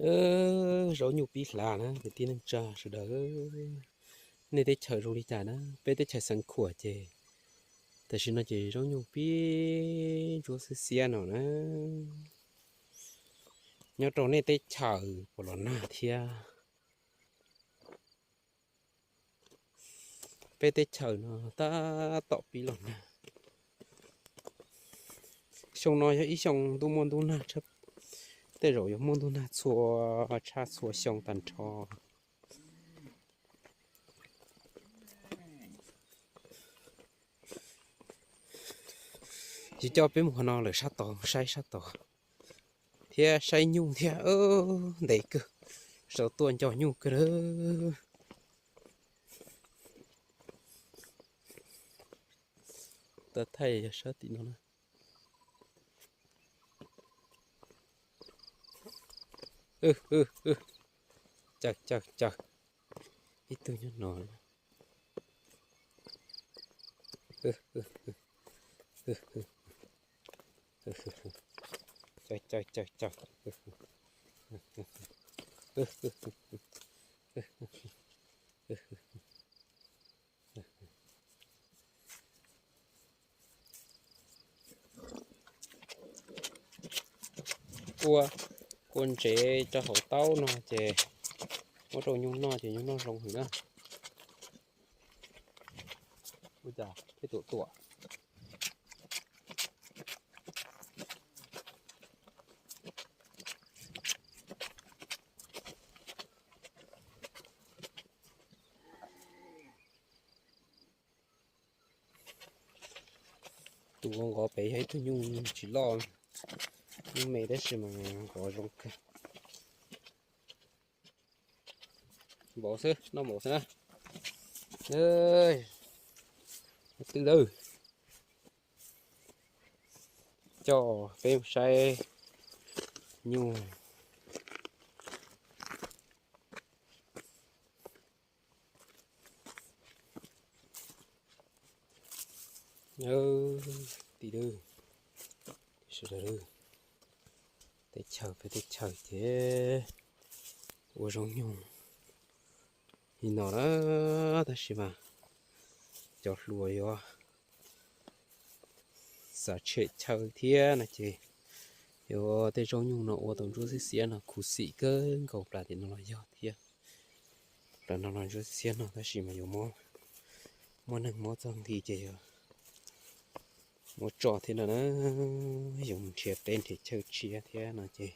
Zaub nyuj pib hlav na kwv tij neej tsa sawv daws. Nej teb chaws zoo li cas na? Peb teb chaws Xeev Khuam ces tam sim no ces zaub nyuj pib ntsuab xiab xiab no na. Nyob rau nej teb chaws puas los nag thiab? Peb teb chaws no tab tom pib los nag. Xyoo no yog ib xyoo ntuj muaj ntuj nag, tej zaum yuav muaj ntuj nag txhua tshaj txhua xyoo tag nrho. Ces coj peb mus qhov no lawm sab tod, saib sab tod thiab saib nyuj thiab. Ntev kawg, sawv tuaj nco nyuj kawg lawm. Tau thaij yog sab tim no na. Caw caw caw, ib tug nyob no. Caw caw caw caw. Ua, ua ntsev rau hauv taub no ces muab rau nyuj noj ces nyuj noj zoo heev na. Ua cas peb tuam tuam. Tus nqov pem yog ib tug nyuj tsis loj, nyuj me tab sis mas nqov zoo kawg. Npaum xwb, noj npaum xwb na. Twb lawm, coj peb mus saib nyuj. Tim sawv daws, teb chaws peb teb chaws ces ua zaub nyuj li no na, tab sis mas cov hluas yuav xav tshem chaw thiab no ces yuav tej zaub nyuj no ua tau ntsuab xiab xiab no khuv xim kawg nkaus. Plas tim no los yog thiab, plas no los ntsuab xiab xiab no tab sis mas yuav muab neeg muab txoj nqi ces yuav muab tso thiab no na, yuav mus nrhiav peb nrhiav chaw tshiab thiab no ces